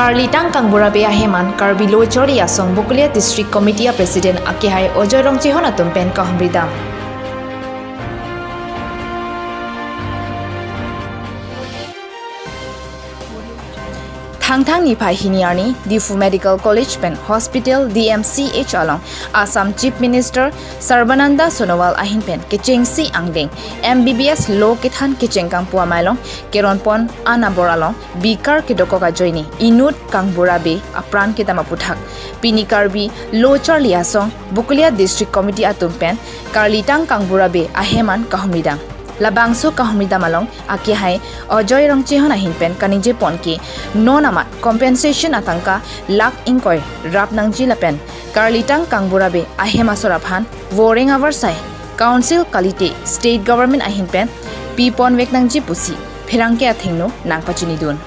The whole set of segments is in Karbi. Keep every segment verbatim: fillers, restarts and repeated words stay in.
Karlitang Kangbura Bey ahem an Karbi Lo Charli Asong Bokolia District Committee a President akehai Ajoy Rongchehon atum pen kahumri dam. Thangthang niphai hini arni Diphu Medical College pen Hospital D M C H along Assam Chief Minister Sarbananda Sonowal ahin pen kechengsi angdeng M B B S lo kethan kecheng kangpu amei along keron pon an abor along bikar kedokok ajoine inut Kangbura Bey apran kedam aputhak pini Karbi Lo Charli Asong Bokolia District Committee atum pen Karlitang Kangbura Bey ahem an kahumri dam. Labangso kahumri dam along akehai Ajoy Rongchehon ahin pen kaningje pon ke non amat compensation atangka lakh ingkoi rap nangji lapen Karlitang Kangbura Bey ahem asor aphan voreng avarsai Council kalite State Government ahin pen pi pon vek nangji pusi pherangke athengno nangpachini dun.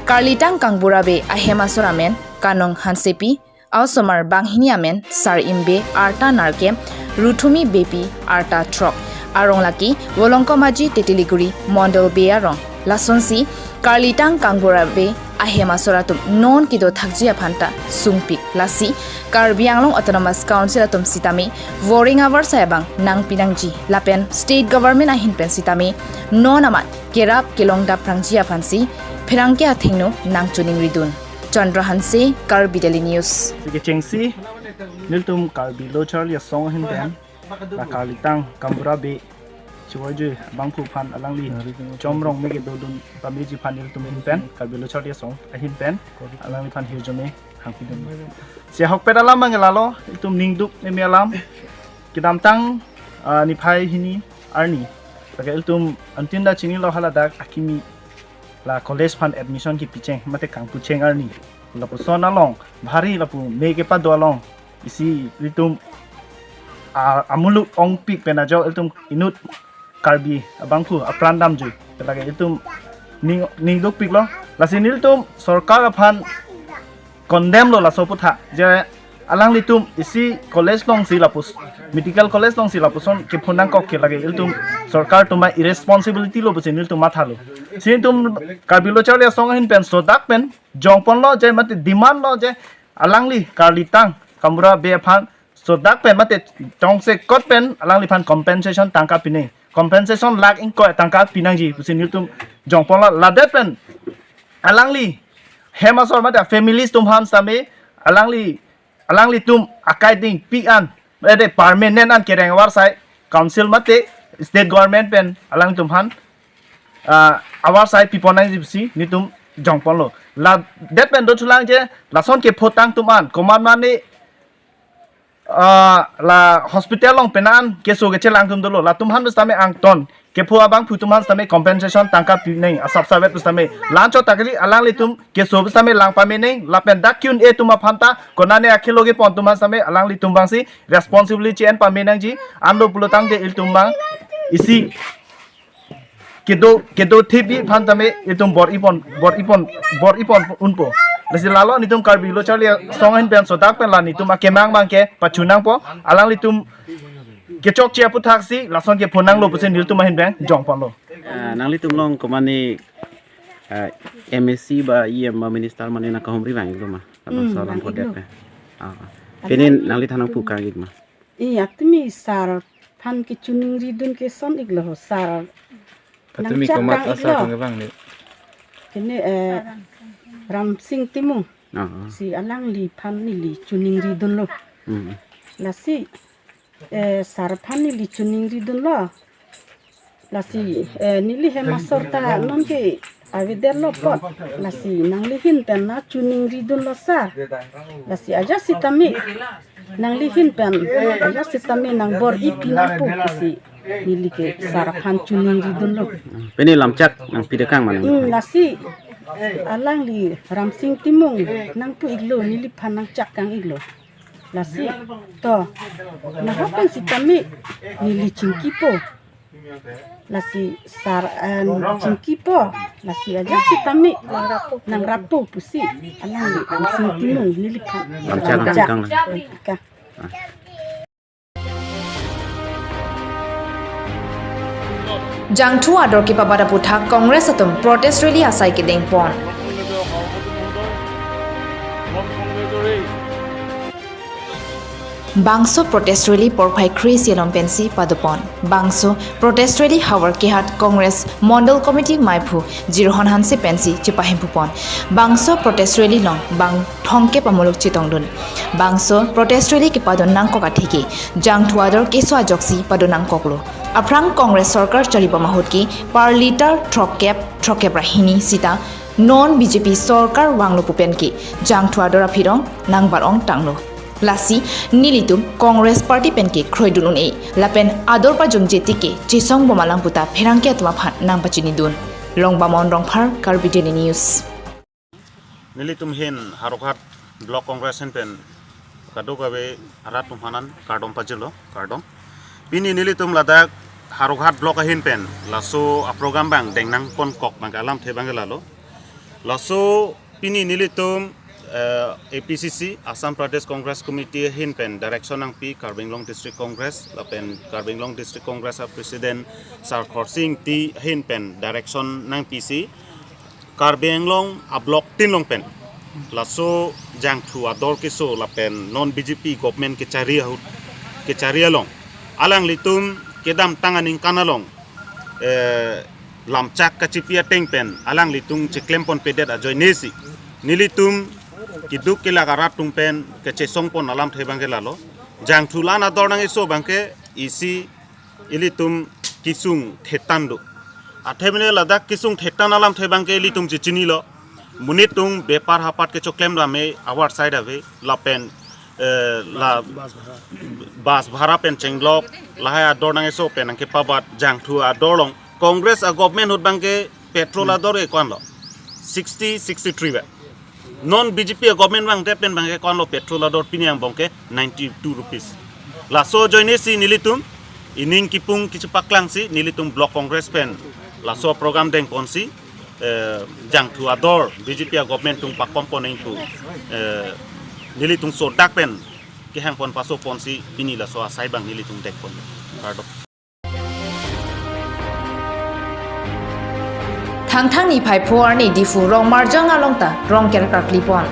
Karlitang Kangbura Bey ahem asor amen Kanong Hansepi, a-osomar banghini amen Sar Imbe arta nerkep, Ruthumi Beypi arta throk, arong lake Volongkom Aji, Tetiliguri, Mondol Bey arong. Lasonsi Karlitang Kangbura Bey ahem asor atum non kedo thakji aphan ta sungpik, lasi Karbi Anglong Autonomous Council atum sitame voreng avarsai abang nangpi nangji lapen State Government ahin pen sitame non amat kerap kelong dap prangji aphansi pherangke athengno nangchiningri dun. Chandra Hanse, Karbi Daily News. Kechengsi nelitum Karbi Lo Charli Asong ahin pen la Karlitang Kangbura Bey chowai jui abangphu aphan alangli chomrong me kedodun pameji aphan nelitum ahin pen, Karbi Lo Charli Asong ahin pen alangliphan hirjume hangpidun. Si ahokpet alam abang lalo, ilitum ningduk meme alam. Kedamtang, ah, niphai hini arni, lake ilitum antin ta chinilo, haladak akimi la college aphan admission kepicheng mate kangpucheng arni, lapuson along bhari lapu me kepado along isi ilitum, ah, amuluk ongpik pen ajok ilitum inut Karbi abangphu apran damjui. Lake ilitum ning, ningdukpiklo. Lasi nelitum sorkar aphan condemn lo laso aputhak, je alanglitum isi college alongsi lapus, medical college alongsi lapuson kephonangkok ke lake ilitum sorkar atum irresponsibility lo pusi nelitum mathalo. Si nelitum Karbi Lo Charli Asong ahin pen sodak pen jongponlo je mate demand lo je alangli Karlitang Kangbura Bey aphan sodak pen mate tongsekot pen alangliphan compensation tangka pinang. Compensation lakh ingkoi tangka pinangji pusi nelitum jongponlo. Ladet pen alangli hem asor mate families atum aphan sitame alangli, alanglitum akai dingpi an, ede permanent an kereng avarsai Council mate State Government pen alanglitum aphan, ah, avarsai pipon nangji pusi nelitum jongponlo. Ladet pen dothulang je lason kepho tang atum an komat mane, ah, la hospital along penan keso kechelang atum dolo, latum aphan sitame angton kepho abangphu atum aphan sitame compensation tangka pinang asap savet sitame. La-anchot ta kali, alanglitum keso sitame lang pamenang lapen dak kyun-e atum aphan ta konane akhelo kepon atum aphan sitame alanglitum abangsi responsibility en pamenangji. Anlo pulotangte ilitum abang isi kedo, kedo thepi aphan tame ilitum bor-ipon, bor-ipon, bor-ipon unpo. Lasi lalo nelitum Karbi Lo Charli Asong ahin pen sodak pen la nelitum akemang abangke pachunangpo. Alanglitum kechokche aphuthaksi lason kephonanglo pusi nelitum ahin pen jongponlo. Ah, nanglitum along komat ne, ah, M A C ba E M ba minister mane nangkahumri vang-iklo ma? Labangso, hmm, alam phodet vang-iklo. Pe. Ah, ah. Pini nangliphan nangpu kang-ik ma? Iya, tumi sar aphan kechiningridun ke son-iklo, sar. Patumi nangchak komat asar kang-iklo. Kang-iklo. Kene, eh, Ramsing Timung. Ah, ah. Si alangliphan neli chiningridunlo. Hmm. Lasi, eh, sar aphan neli chiningridunlo. Lasi, eh, neli hem asor ta nonke avedetlo apot. Lasi nanglihin pen nangchiningridunlo sar. Lasi ajat sitame nanglihin pen ajat sitame nangbor-ipi nangpo pusi neli ke sar aphan chiningridunlo. Pini lamchak nangpidekang ma nang? Hmm, lasi alangli Ramsing Timung nangpu-iklo, neliphan nangchak kang-iklo. Lasi to nahok pen sitame neli chingkipo. Lasi sar an chingkipo. Lasi ajat sitame nangrapo pusi alangli Ramsing Timung neliphan lamchak, lamchak kang. Kang. Jangthu ador kepabat aputhak Congress atum protest rally asai kedengpon. Bangso protest rally porphai kre-isi along pensi padopon. Bangso protest rally Howraghat Congress Mondol Committee maiphu Jirhon Hanse pensi chepahempupon. Bangso protest rally along bang thomkep amuluk chetongdun. Bangso protest rally kepadon nangkok atheke jangthu ador keso ajoksi padon nangkoklo. Aphrang Congress sorkar charibom ahut ke per litre throkkep, throkkep ra hini sita non B J P sorkar vanglo pu pen ke jangthu ador aphi rong nangbar-ong tanglo. Lasi nelitum Congress Party pen ke kroidun un-e lapen ador pajumje tik ke chesongbom alam puta pherangke atum aphan nangpachinidun. Longbamon Rongphar, Karbi Daily News. Nelitum ahin Howraghat Block Congress ahin pen kadokave arat atum aphan kardom pajirlo, kardom. Pini nelitum ladak Howraghat Block ahin pen laso aprogram abang deng nangponkok abang ke alamthe abang ke lalo. Laso pini nelitum, eh, A P C C, Assam Pradesh Congress Committee ahin pen direction nangpi Karbi Anglong District Congress, lapen Karbi Anglong District Congress a President Sar Khorsing Engti ahin pen direction nangpisi Karbi Anglong a block tin along pen laso jangthu ador keso lapen non B J P government kechari ahut, kechari along alanglitum kedamtang aningkan along, eh, lamchak kachipi ateng pen alanglitum cheklemponpedet ajoinesi nelitum keduk kelak arat atum pen kechesongpon alamthe abang ke lalo. Jangthu la-an ador nang-eso abang ke isi ilitum kesung thetan do. Athe mene ladak kesung thetan alamthe abang ke ilitum chechinilo. Monit atum bepar hapat kechoklem dame awar side ave lapen, eh, la bus bhara pen chenglok lahai ador nang-eso pen nangkepabat jangthu ador along. Congress a government ahut abang ke petrol ador ke ko-anlo, sixty, sixty-three ba. Non B J P a government abang te pen abang ke ko-anlo petrol ador pini angbong ke ninety-two rupees. Laso ajoinesi nelitum ining kipung kechepaklangsi nelitum Block Congress pen laso program dengponsi, eh, jangthu ador B J P a government atum pakompon nangji pu, eh, nelitum sodak pen kehangpon pasoponsi pini laso asai abang nelitum dengpon. Kardom. Thangthang niphai pho arni Diphu Rongmarjang along ta rongker karklipon.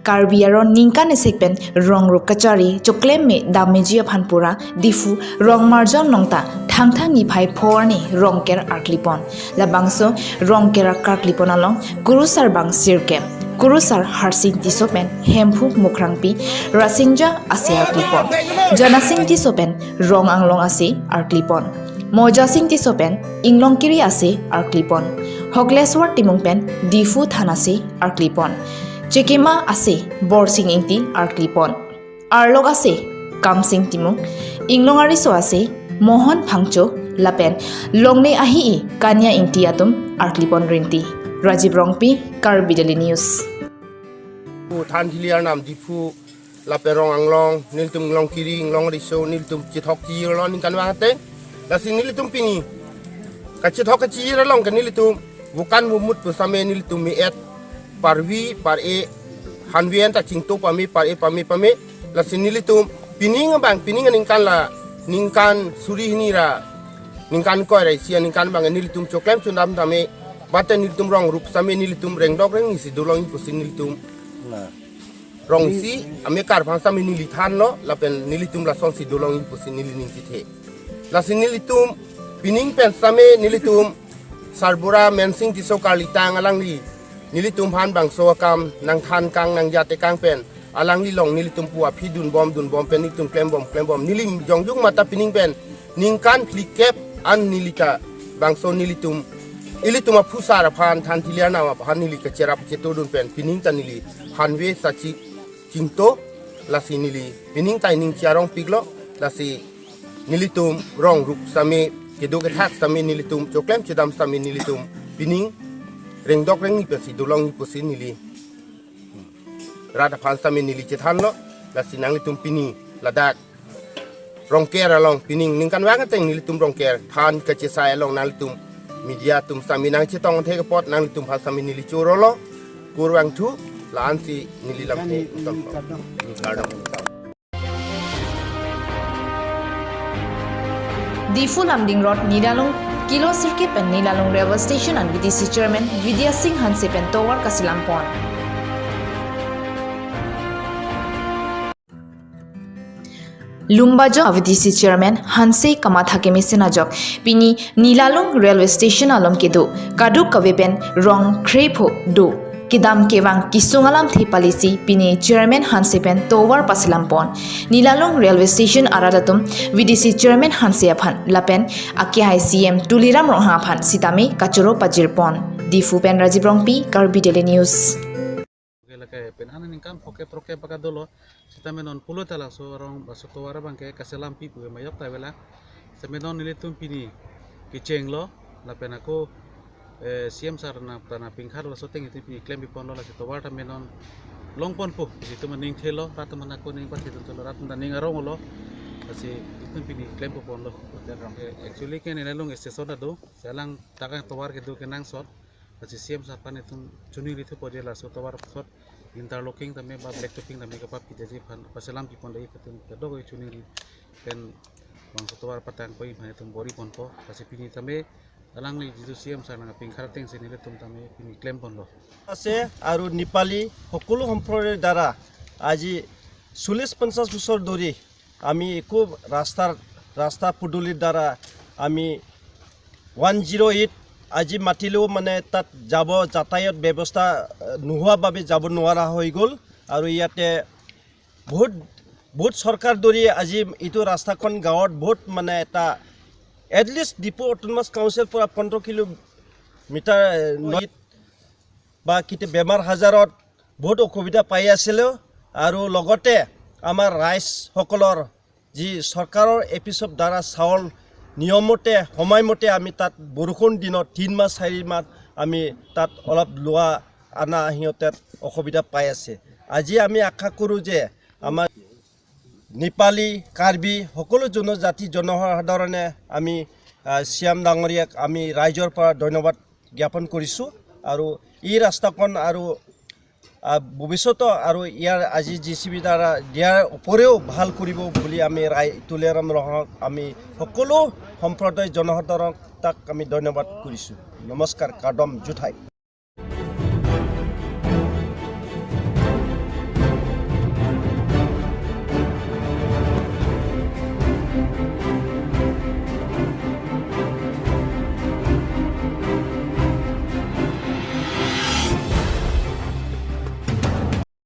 Karbi aron ningkan isi pen rong rup kachari choklem me dammeji aphan pura Diphu Rongmarjang along ta Thangthang niphai pho arni rongker arklipon. Labangso rongker akarklipon along kurusar bang sirkep, kurusar Harsing Tisso pen Hemphu Mukrangpi, Rasinja ase arklipon. Janasing Tisso pen Rong Anglong ase arklipon. Mojasing Tisso pen Inglongkiri ase arklipon. Hokleswar Timung pen Diphu than ase arklipon. Chekema ase Borsing Engti arklipon. Arlok ase Kamsing Timung, Inglong Ariso ase Mohon Phangcho, lapen longle ahi-i Kanya Engti atum arklipon rinti. Rajib Rongpi, Karbi Daily News. Pu than thili arnam Diphu lapen Rong Anglong, nelitum Inglongkiri, Inglong Ariso, nelitum chethok chijirlo ningkan vang ateng. Lasi nelitum pini kachethok kachijir along ke nelitum bukan mumut pusame nelitum me-et parvi par-e hanve an ta chingto pame par-e pame pame. Lasi nelitum pining abang, pining aningkan la ningkan suri hini ra ningkan koi ra isi aningkan abang nelitum choklem chedam tame, bate nelitum rong rup same nelitum rengdok rengni si dolongji pusi nelitum rong isi amekar aphan same neli thanlo lapen nelitum lasonsi dolongji pusi neli ning chethe. Lasi nelitum pining pen same nelitum Sarbura Mensing Tisso karlitang alangli nelitum aphan bangso akam nangthan kang nangjatekang pen alangli along nelitum pu aphi dunbom dunbom pen nelitum klembom klembom, neli jongjung mata pining pen ningkan phlikep an neli ta bangso nelitum ilitum aphusar aphan than thili arnam aphan neli kacherap chetodun pen pining ta neli hanve sachi chingto, lasi neli pining ta ining chiarong piklo. Lasi nelitum rong rup same, kedo kethak same nelitum choklem chedam same nelitum pining rengdok rengni pensi dolongji pusi neli rat aphan same neli chethanlo. Lasi nanglitum pini ladak rongker along pining ningkan vang ateng nelitum rongker than kachesai along nanglitum media atum same nangchetong thek apot nanglitum aphan same neli chorolo. Kurvangthu, la-ansi neli lamthe utam. Kardom. Diphu Lumding Road Nidalung Kilo sirkep pen Nilalung Railway Station an V D C Chairman Vidya Singh Hanse pen tovar kaselam pon. Lumbajong V D C Chairman Hanse kamatha kemesen ajok pini Nilalung Railway Station along kedo kaduk kave pen rong kre pho do kedam kevang kesung alamthe palisi pini Chairman Hanse pen tovar paselam pon. Nilalung Railway Station arat atum V D C Chairman Hanse aphan lapen akehai C M Tuliram Ronghang aphan sitame kachoro pajir pon. Diphu pen Rajiv Rongpi, Karbi Daily News. Oke, lake pen ana ningkan poke proke baka dolo. Sitame non pulo ta laso arong laso tovar abangke kaselam pi pu mayok ta vela. Sitame non nelitum pini kechenglo lapen ako, eh, C M sir nangta nangpingkhar laso ateng itum pini klem pi ponlo, lasi tovar tame non long pon pu. Itum aning thelo, rat atum ako ning pasi itum thelo, rat atum ta ning arong lo. Lasi itum pini klem pu ponlo. Eh, actually ke Nilalung station ta do, selang takang tovar kedo kenangsot. Lasi C M sir aphan itum choningri thupo je laso tovar sot interlocking tame ba black topping tame kapapidetji aphan paselam pi pon dei itum kadokave choningri pen bangso tovar patang koi aphan itum bor-i ponpo. Lasi pini tame alangli jitu C M sir nangpingkhar atengsi nelitum tame pini klem ponlo. আছে আৰু নেপালী সকলো সম্প্ৰদায়ৰ দ্বাৰা আজি চল্লিছ পঞ্চাছ বছৰ ধৰি আমি একো ৰাস্তাৰ, ৰাস্তা পদূলিৰ দ্বাৰা আমি ওৱান জিৰ' এইট আজি মাতিলেও মানে তাত যাব, যাতায়াত ব্যৱস্থা, এ, নোহোৱা বাবে যাব নোৱাৰা হৈ গ'ল। আৰু ইয়াতে বহুত, বহুত চৰকাৰ ধৰি আজি এইটো ৰাস্তাখন গাঁৱত বহুত মানে এটা, এটলিষ্ট ডিফু অট'নমাছ কাউন্সিলৰ পৰা পোন্ধৰ কিলোমিটাৰ, এ, নদীত বা কেতিয়া বেমাৰ আজাৰত বহুত অসুবিধা পাই আছিলোঁ। আৰু লগতে আমাৰ ৰাইজসকলৰ যি চৰকাৰৰ এ পি এফ দ্বাৰা চাউল নিয়মমতে, সময়মতে আমি তাত বৰষুণ দিনত তিন মাহ, চাৰি মাহ আমি তাত অলপ লোৱা অনা সিহঁতে অসুবিধা পাই আছে। আজি আমি আশা কৰোঁ যে আমাৰ নেপালী, কাৰ্বি সকলো জনজাতি জনসাধাৰণে আমি, আহ, চি এম ডাঙৰীয়াক আমি ৰাইজৰ পৰা ধন্যবাদ জ্ঞাপন কৰিছোঁ। আৰু এই ৰাস্তাখন আৰু, আহ, ভৱিষ্যতে আৰু ইয়াৰ আজি জে চি বি দ্বাৰা দিয়াৰ উপৰিও ভাল কৰিব বুলি আমি ৰাই-, তুলিৰাম ৰহক আমি সকলো সম্প্ৰদায় জনসাধাৰণক তাক আমি ধন্যবাদ কৰিছোঁ। নমস্কাৰ, কাদম জুঠাই।